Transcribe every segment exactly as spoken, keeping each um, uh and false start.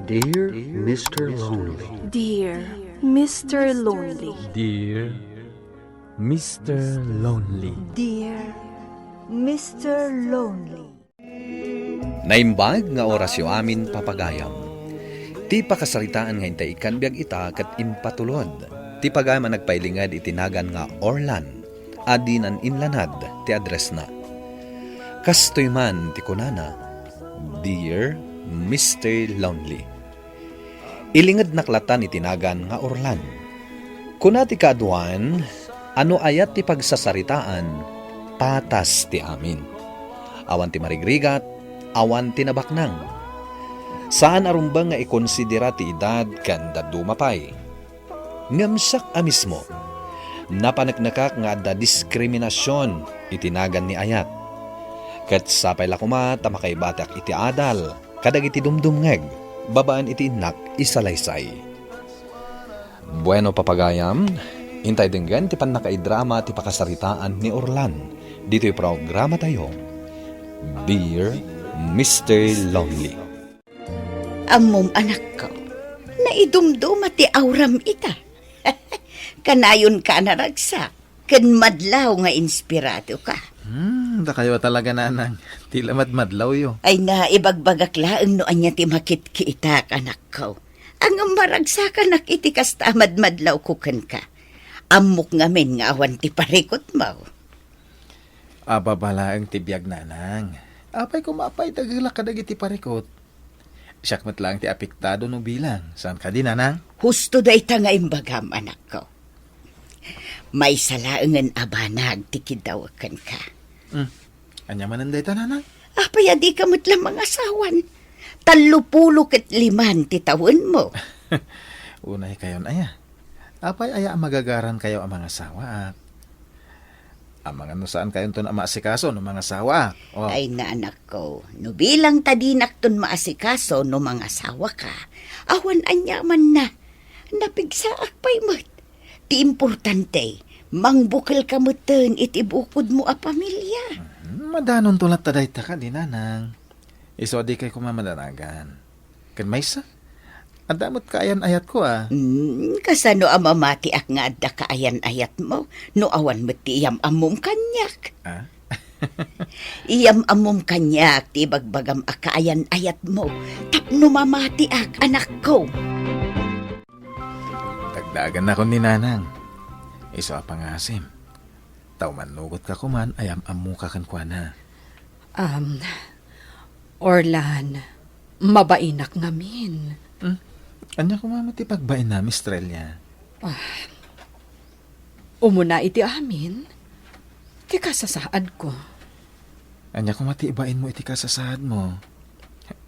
Dear Mister Lonely. Dear Mister Lonely. Dear Mister Lonely. Dear Mister Lonely. Naimbag nga orasyo amin, papagayam. Ti pakasaritaan nga intay ikkan biag ita ket impatulod. Ti pagayam a nagpailinged iti nagan nga Orlan, a dinan inlanad ti addressna. Kastoy man ti kunana, "Dear Mister Lonely." Ilingednak latta iti nagan nga Orlan. Kuna ti kaaduan a no ayat ti pagsasaritaan, patas ti amin. Awan ti marigrigat, awan ti nabaknang. Saan a rumbeng nga ikonsidera ti edad ken dadduma pay. Ngem siak a mismo, napaneknekak nga adda diskriminasion iti nagan ni ayat. Ket sapay la koma ta makaibatiak iti adal kadagiti dumdumngeg babaen iti innak isalaysay. Bueno, papagayam, intay denggen ti pannakaidrama ti pakasaritaan ni Orlan ditoy programatayo, Dear Mister Lonely. Ammom, anakko, naidumduma ti auram ita. Kanayonka a naragsak ken madlaw nga inspiradoka. Hmm, dakayo talaga, nanang. Ti la madmadlawyo. Ay na, ibagbagak laeng no ania ti makitkitak, anakko. Ngem maragsakanak iti kasta a madmadlawko kenka. Ammok ngamin nga awan ti parikutmo. Ababa laeng ti biag, nanang. Apay koma pay dagelak kadagiti parikut? Siak met laeng ti apektado no bilang. Saan kadi, nanang? Husto dayta nga imbagam, anakko. Maysa laengen a banag ti kiddawek kenka. Hmm. Ania manen dayta, nanang? Apay a dika met la mangasawan? Tallopulo ket liman ti tawenmo. Unaykayon aya? Apay aya a magagarankayo a mangasawaak? Amangan no saankayonton a maasikaso no mangasawaak. Oh. Ay na, anakko, no bilang ta dinakton maasikaso no mangasawaka, awan aniamanna. Napigsaak pay met. Ti importante, mangbukelka metten iti bukodmo a pamilia. Hmm, madanonto latta dayta kadi, nanang. Isu a dikay koma madanagan. Ken maysa, adda met kaayan-ayatko a. Hmm, kasano a mamatiak nga adda kaayan-ayatmo no awan met ti iyam-ammom kaniak? Ah? Iyam-ammom kaniak ti ibagbagam a kaayan-ayatmo tapno mamatiak, anakko. Dagdagannakon ni nanang. Isu a pangasim. Ta umannugotka koman a iyam-ammoka kenkuana. Um, Orlan, mabainak ngamin. Hmm? Ania koma met ti pagbainam, Estrella? Ah, umuna iti amin, ti kasasaadko. Ania koma ti ibainmo iti kasasaadmo?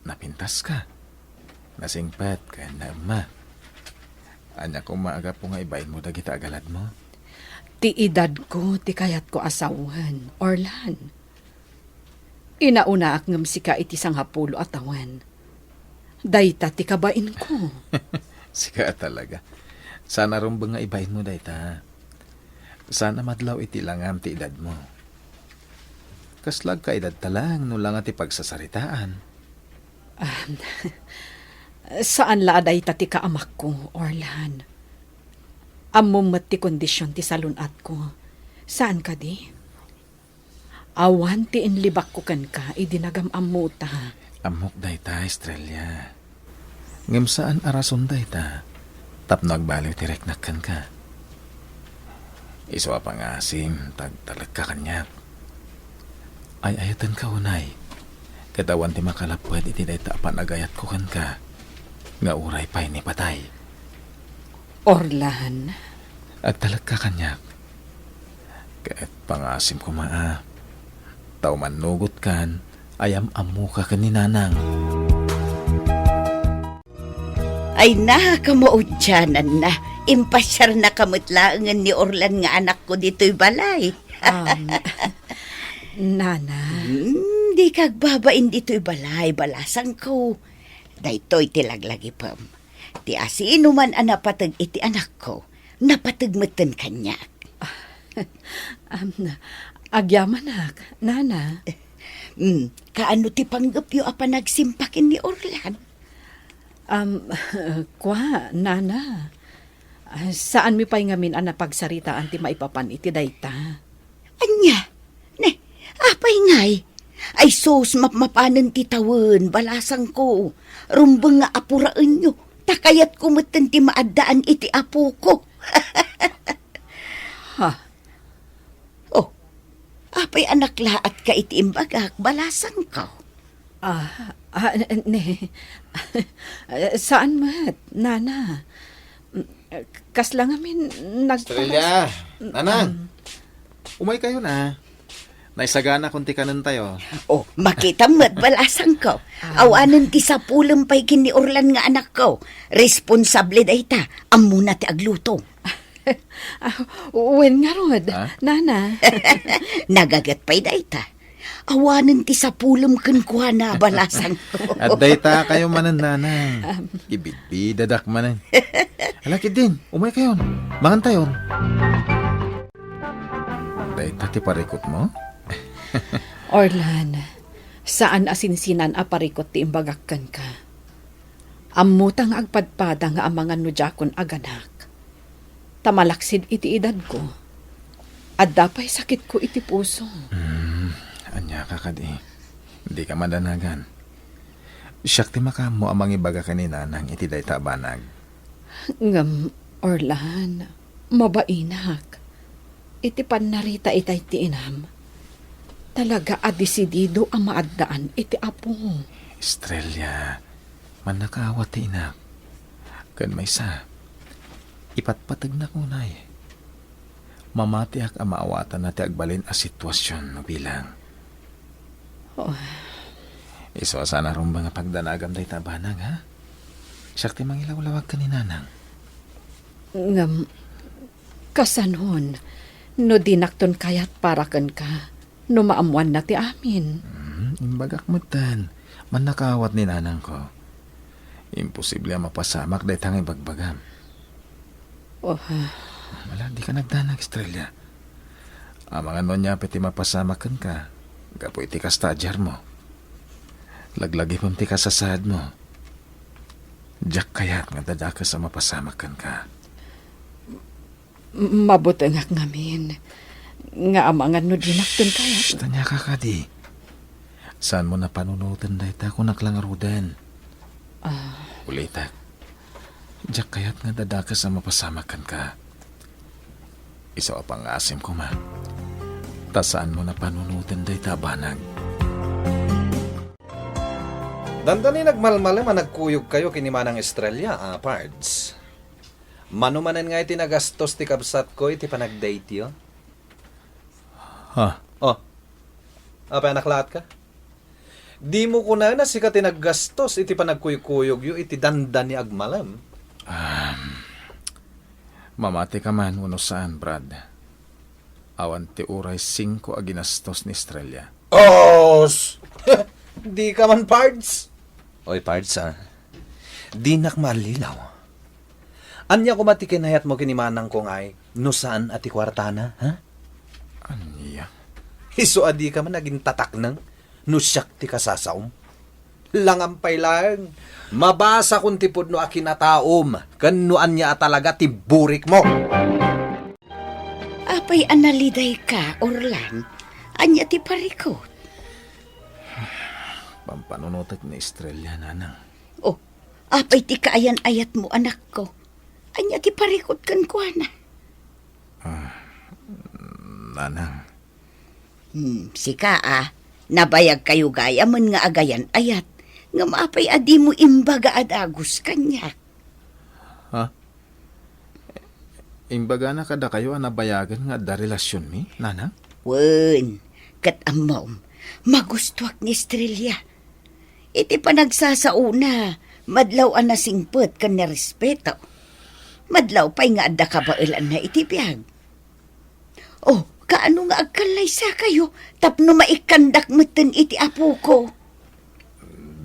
Napintaska. Nasingpet ken naemma. Ania koma a gapu nga ibainmo dagiti agaladmo? Ti edadko ti kayatko a sawen, Orlan. Inaunaak ngem sika iti sangapulo a tawen. Dayta ti kabainko. Sika a talaga. Saan a rumbeng nga ibainmo dayta. Saan a madlaw iti langam ti edadmo. Kasla agkaedadta laeng no la nga ti pagsasaritaan. Ah, saan la a dayta ti kaamakko, Orlan. Ammom met ti kondision ti salun-atko. Saan kadi? Awan ti inlibakko kenka idi nagam-ammota. Ammok dayta, Estrella. Ngem saan a rason dayta tapno agbaliw ti riknak kenka. Isu a pangasim, ta agtalekka kaniak. Ay-ayatenka unay, ket awan ti makalapped iti dayta a panagayatko kenka nga uray pay ni patay. Orlan. Agtalekka kaniak. Ket pangasim koma a, ta umannugotkan a iyam-ammoka ken ni Nanang. Ay na, kamaudiananna. Impasiarnaka met laengen ni Orlan nga anakko ditoy balay. Um, Nana. Hmm, dika agbabain ditoy balay, balasangko. Daytoy ti laglagipem. Ti asinoman a napateg iti anakko, napateg metten kaniak. Am, agyamanak, Nana. Hmm, kaano ti panggepyo a panagsimpa ken ni Orlan? Am, kua, nana. Ah, saanmi pay ngamin a napagsaritaan ti maipapan iti dayta. Ania? Ne, apay ngay? Ay sus, mapmapanen ti tawen, balasangko. Rumbeng nga apuraenyo. Ta kayatko metten ti maaddaan iti apoko. Ha? Oh, apay a naklaatka iti imbagak, balasangko? Ah, ah, ne, saan met, nana. Kasla ngamin nagparas- Estrella, nanang. Umay kayo na. Naisagana kon ti kanen tayo. Oh, makita met, balasangko. Ah. Awanen ti sapulem pay ken ni Orlan nga anakko. Responsable dayta. Ammona ti agluto. Ah, wen ngarud, Ha? nana. Nagaget pay dayta. Awanen ti sapulem kenkuana, balasangko. Adda ita kayo manen, nanang. Ibidbidadak manen. Ala, Kidding, umay kayon. Mangan tayon. Dayta ti parikutmo? Orlan, saan a sinsinan a parikut ti imbagak kenka. Ammota nga agpadpada nga amangan no diakon aganak. Ta malaksid iti edadko, adda pay sakitko iti puso. Hmm, ania ka kadi? Dika madanagan. Siak ti makaammo a mangibaga ken ni nanang iti dayta a banag. Ngem, Orlan, mabainak. Iti pannarita itay ti inam, talaga a desidido a maaddaan iti apo. Estrella, mannakaawat ti inak. Ken maysa, ipatpategnak unay. Mamatiak a maawatanna ti agbalin a situasion no bilang. Oh. Isu a saan a rumbeng a pagdanagam dayta a banag, ha? Siak ti mangilawlawag ken ni nanang. Ngem, kasanon, no dinakton kayat para kenka, no maammoanna ti amin? Hmm, imbagak metten, mannakaawat ni nanangko. Imposible a mapasamak dayta nga ibagbagam. Oh. Ala, dika nagdanag, Estrella. Amangan no ania pay ti mapasamak kenka, gapu iti kasta a diarmo. Laglagipem ti kasasaadmo. Diak kayat nga dadakes a mapasamak kenka. M-, mabutengak ngamin nga amangan no dinakton kayat. Shh, ania ka kadi? Saanmo a panunoten dayta, kunak la ngaruden. Ah. Ulitek. Diak kayat nga dadakes a mapasamak kenka. Isu a pangngasim koma. Ta saanmo a panunoten dayta a banag. Dandani nagmalmalem a nagkuyogkayo ken ni Manang Estrella, a, Pards. Mano manen nga iti nagastos ti kabsatko iti panagdate-yo? Ha? Oh. Apay a naklaat ka? Dimo kunaen a sika ti naggastos iti panagkuykuyogyo iti dandani agmalem? Um, mamati ka man wenno saan, Brad. Awan ti uray singko a ginastos ni Estrella. Os! Di ka man, Pards. Oy, Pards, ah. Dinak maallilaw. Ania koma ti kinayatmo ken ni manangko ngay no saan a ti kuartana, ha? Ania? Isu a di ka man agintatakneng no siak ti kasasaom. Langampay laeng, mabasakon ti pudno a kinataom ken no ania a talaga ti burikmo. Apay a nalidayka, Orlan? Ania ti parikut? Pampanunotek ni Estrella, nanang. Oh, apay ti kaayan-ayatmo, anakko? Ania ti parikut kenkuana? Ah, nanang. Hmm, sika a, nabayagkayo gayamen nga agayan-ayat. Ngem apay a dimo imbaga a dagus kaniak? Ha? Imbagana kadakayo a nabayagen nga adda relasionmi, nanang? Wen, ket ammom, magustuak ni Estrella. Iti panagsasaona, madlaw a nasingpet ken narespeto. Madlaw pay nga adda kabaelanna iti biag. Oh, kaano nga agkallaysakayo tapno maikkandak metten iti apoko?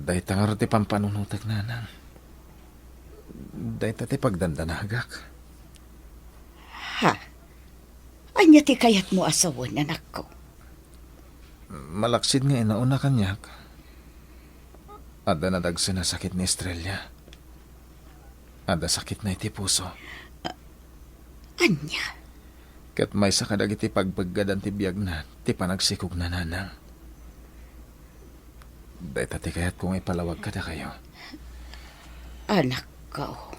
Dayta ngarud ti pampanunotek, nanang. Dayta ti pagdandanagak. Ha? Ania ti kayatmo a sawen, anakko? Malaksid nga inauna kaniak, adda nadagsen a sakit ni Estrella. Adda sakitna iti puso. Ania? Ket maysa kadagiti pagpeggadan ti biagna ti panagsikogna, nanang. Dayta ti kayatko nga ipalawag kadakayo. Anakko.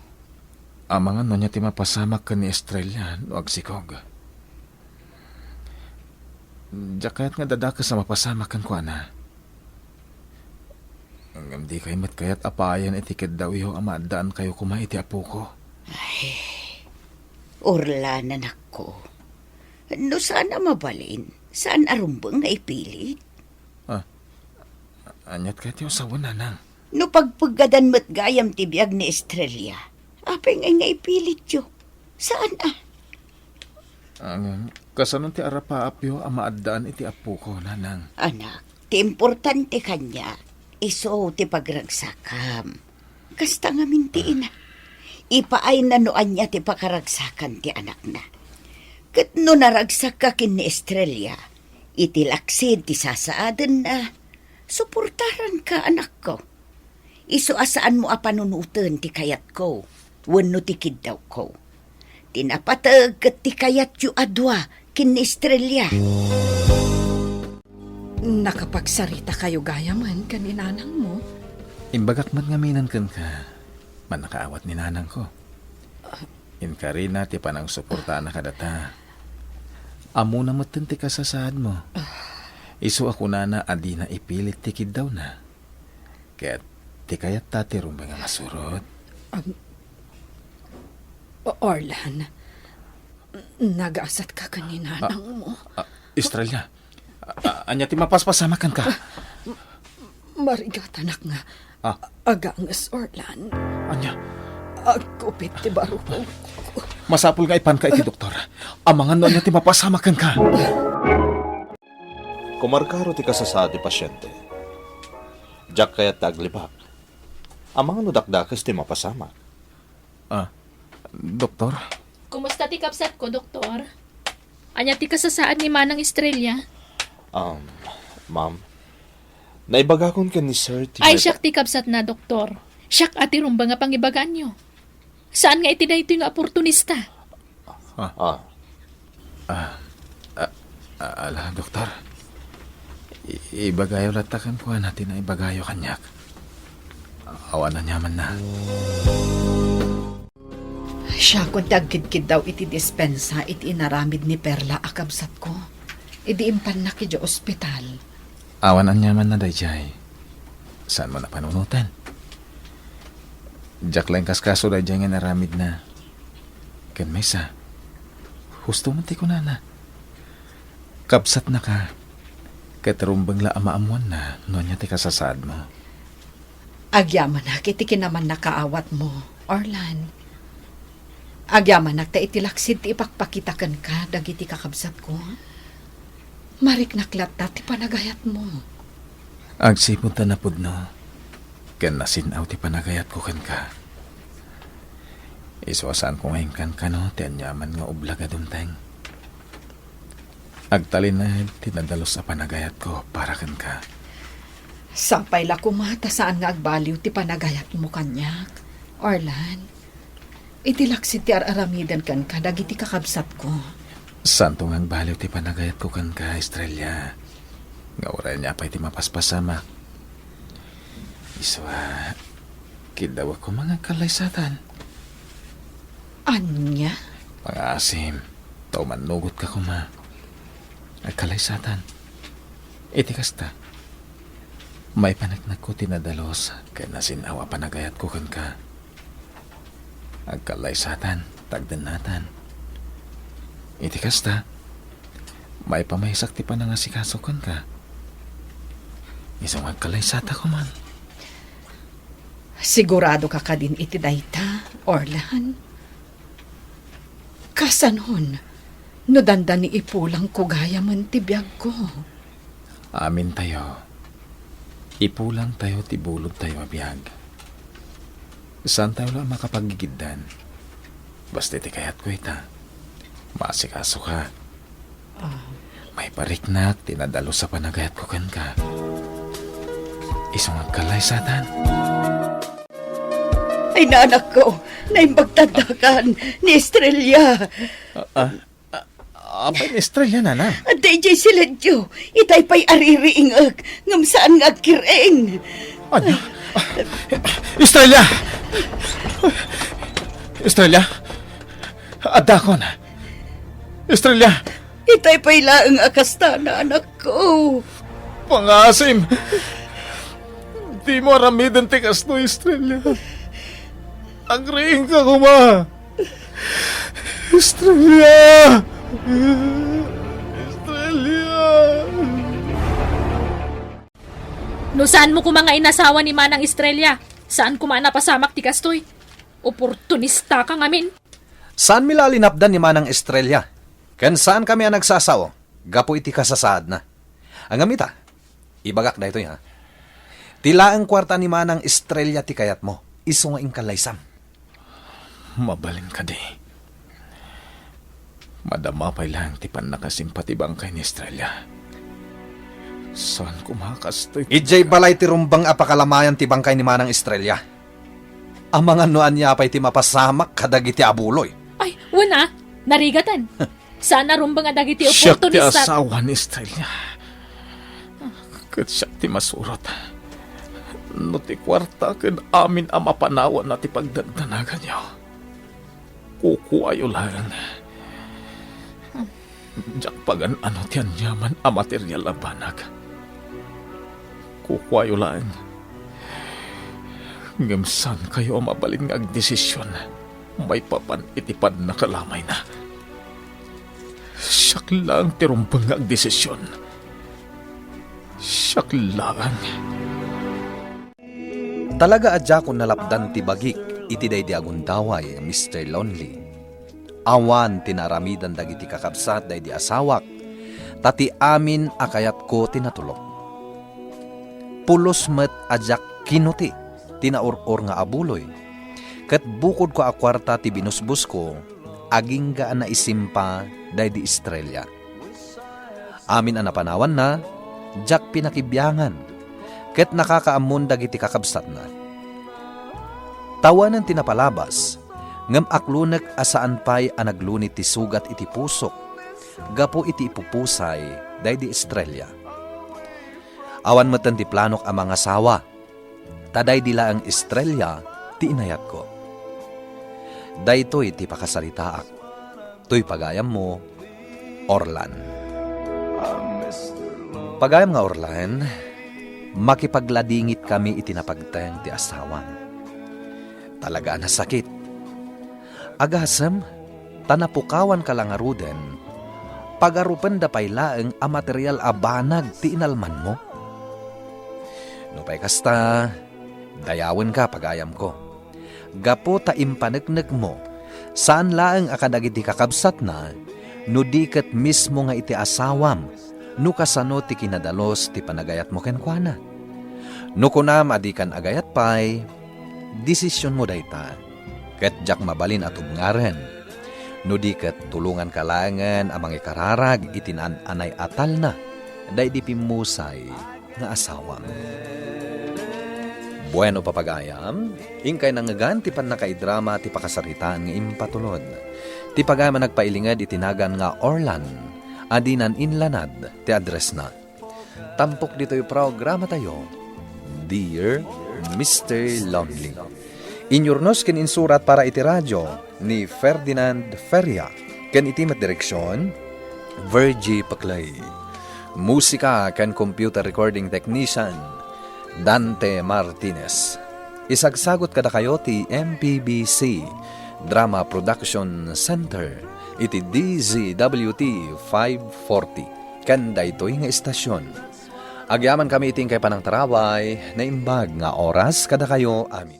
Amangan no ania ti mapasamak ken ni Estrella no agsikog. Diak kayat nga dadakes a mapasamak kenkuana. Ngem dikay met kayat a paayan iti kiddawyo a maaddaankayo koma iti apoko. Ay, Orlan, anakko. No saan a mabalin, saan a rumbeng nga ipilit. Ah, aniat kayat ti usawen, nanang? No pagpeggadan met gayam ti biag ni Estrella, apay ngay nga ipilityo? Saan a? Ah, ngem, kasano ti arapaapyo a maaddaan iti apoko, nanang? Anak, ti importante kaniak, isu ti pagragsakam. Kasta ngamin ti ina. Ipaayna no ania ti pakaragsakan ti anakna. Ket no naragsakka ken ni Estrella, iti laksid ti sasaadenna, suportaranka, anakko. Isu a saanmo a panunoten ti kayatko wenno ti kiddawko. Ti napateg ket ti kayatyo a dua ken ni Estrella. Nakapagsarita kayo gayamen ken ni nanangmo? Imbagak met ngaminen kenka, mannakaawat ni nanangko. Inkarina ti panangsuportana kadata. Ammona metten ti kasasaadmo. Isu a kunana a dina ipilit ti kiddawna. Ket ti kayatta ti rumbeng a masurot. Am, O-, Orlan, nagasatka ken ni nanangmo. Ah, Estrella, a-, a-, ania ti mapaspasamak kenka? Marigatanak nga Ah. aganges, Orlan. Ania? Agkupit ti barukongko. Masapul nga ipanka iti doktor. Amangan no ania ti mapasamak kenka. Kumarkaro ti kasasaad ti pasiente. Diak kayat ta aglibak. Amangan no dakdakes ti mapasamak. Ah, doktor? Kumusta ti kabsatko, doktor? Ania ti kasasaad ni Manang Estrella? Um, ma'am, naibagakon ken ni Sir ti Ay, may siak ti kabsatna, doktor. Siak a ti rumbeng a pangibagaanyo. Saan nga iti daytoy nga oportunista? Ah. Ah. Ah, ah, ala, doktor. I-, ibagayo latta kenkuana ti naibagayo kaniak. Awan aniamanna. Siakon ti agkidkiddaw iti dispensa iti inaramid ni Perla a kabsatko idi impannak idiay ospital. Awan aniamanna daydiay. Saanmo a panunoten. Diak la inkaskaso daydiay nga inaramidna. Ken maysa, husto met ti kunana. Kabsatnaka, ket rumbeng la a maammoanna no ania ti kasasaadmo. Agyamanak iti kinamannakaawatmo, Orlan. Agyamanak ta iti laksid ti ipakpakita kenka dagiti kakabsatko. Mariknak latta ti panagayatmo. Agsipud ta napudno ken nasin-aw ti panagayatko kenka. Isu a saanko nga inkankano ti aniaman nga ublag a dumteng. Agtalinaed ti nadalus a panagayatko para kenka. Sapay la koma ta saan nga agbaliw ti panagayatmo kaniak, Orlan. Iti laksid ti ar-aramiden kenka dagiti kakabsatko. Saanto nga agbaliw ti panagayatko kenka, Estrella. Nga uray ania pay ti mapaspasamak. Isu a, kiddawek koma nga agkalaysatan. Ania? Pangaasim, ta umannugotka koma. Agkalaysatan. Iti kasta, maipaneknekko ti nadalus ken nasin-aw a panagayatko kenka. Agkalaysatan, tagdennatan. Iti kasta, maipamaysak ti panangasikaso kenka. Isu nga agkalaysata koman. Siguradoka kadin iti dayta, Orlan? Kasanon, no dandani ipulangko gayamen ti biagko? Amintayo, ipulangtayo ti bulodtayo a biag. Saantayo la a makapagigiddan. Basta iti kayatko ita, maasikasoka. Ah. Maipariknak ti nadalus a panagayatko kenka. Isu nga agkalaysatan. Ay, nanakko, naimbag ta addakan ni Estrella. Ah, ah, ah, apay ni Estrella, nanang? Adda idiay siledyo, itay pay aririingek, ngem saan nga agkir-ing. Ania? Ah, Estrella! Estrella! Addakon! Estrella! Itay pay laeng a kasta, nanakko. Pangasim! Dimo aramiden ti kastoy, Estrella. Agriingka koma! Estrella! Estrella! No saanmo koma nga inasawa ni Manang Estrella, saan koma a napasamak ti kastoy. Oportunistaka ngamin. Saanmi la a linapdan ni Manang Estrella, ken saankami a nagsasao gapu iti kasasaadna. Ngem ita, ibagak daytoy, ha. Ti laeng kuarta ni Manang Estrella ti kayatmo, isu nga inkallaysam. Mabalin kadi. Madama pay laeng ti pannakasimpa ti bangkay ni Estrella. Saan koma a kastoy. Idiay balay ti rumbeng a pakalamayan ti bangkay ni Manang Estrella. Amangan no ania pay ti mapasamak kadagiti abuloy. Ay, wen a, narigaten. Saan a rumbeng a dagiti oportunista. Siak ti asawa ni Estrella. Ket siak ti masurot. No ti kuarta ken amin a mapanawanna ti pagdandanaganyo, kukuayo laeng. Diak pagan-ano ti aniaman a material a banag. Kukuayo laeng. Ngem saankayo a mabalin nga agdesision maipapan iti pannakalamayna. Siak laeng ti rumbeng nga agdesision. Siak laeng. Talaga a diakon nalapdan ti bagik iti daydi a gundaway, Mister Lonely. Awan ti naaramidan dagiti kakabsat daydi asawak, ta ti amin a kayatko ti natulok. Pulos met a diak kinuti ti naur-or nga abuloy, ket bukodko a kuarta ti binusbosko, agingga a naisimpa daydi Estrella. Amin a napanawanna, diak pinakibiangan, ket nakakaammon dagiti kakabsatna. Tawanen ti napalabas, ngem aklonek a saan pay a nagluni ti sugat iti pusok gapu iti ipupusay daydi Estrella. Awan metten ti planok a mangasawa, ta daydi laeng Estrella ti inayatko. Daytoy ti pakasaritaak. Toy pagayammo, Orlan. Pagayam nga Orlan, makipagladingitkami iti napagteng ti asawam. Talaga a nasakit. Agasem, ta napukawanka la ngaruden, pagarupenda pay laeng a material a banag ti inalmanmo. Nupay kasta, dayawenka, pagayamko. Gapu ta impaneknekmo, saan laeng a kadagiti kakabsatna, no di ket mismo nga iti asawam, no kasano ti kinadalus ti panagayatmo kenkuana. No kunam a dikan agayat pay, desisionmo dayta, ket diak mabalin a tubngaren, no di ket tulonganka laengen a mangikararag iti naan-anay a talna daydi pimmusay nga asawam. Bueno, papagayam, inkay nangngegan ti pannakaidrama ti pakasaritaan nga impatulod. Ti pagayam a nagpailinged iti nagan nga Orlan, a dinan inlanad ti addressna. Tampok ditoy programatayo, Dear Mister Lonely. Inyurnos ken insurat para iti radio ni Ferdinand Feria, ken iti met direksion, Virgie Paclay. Musika ken computer recording technician, Dante Martinez. Isagsagot kadakayo ti M P B C Drama Production Center iti D Z W T five forty. Ken daytoy nga istasyon, agyamankami iti inkay panangtaraway, naimbag nga oras kadakayo amin.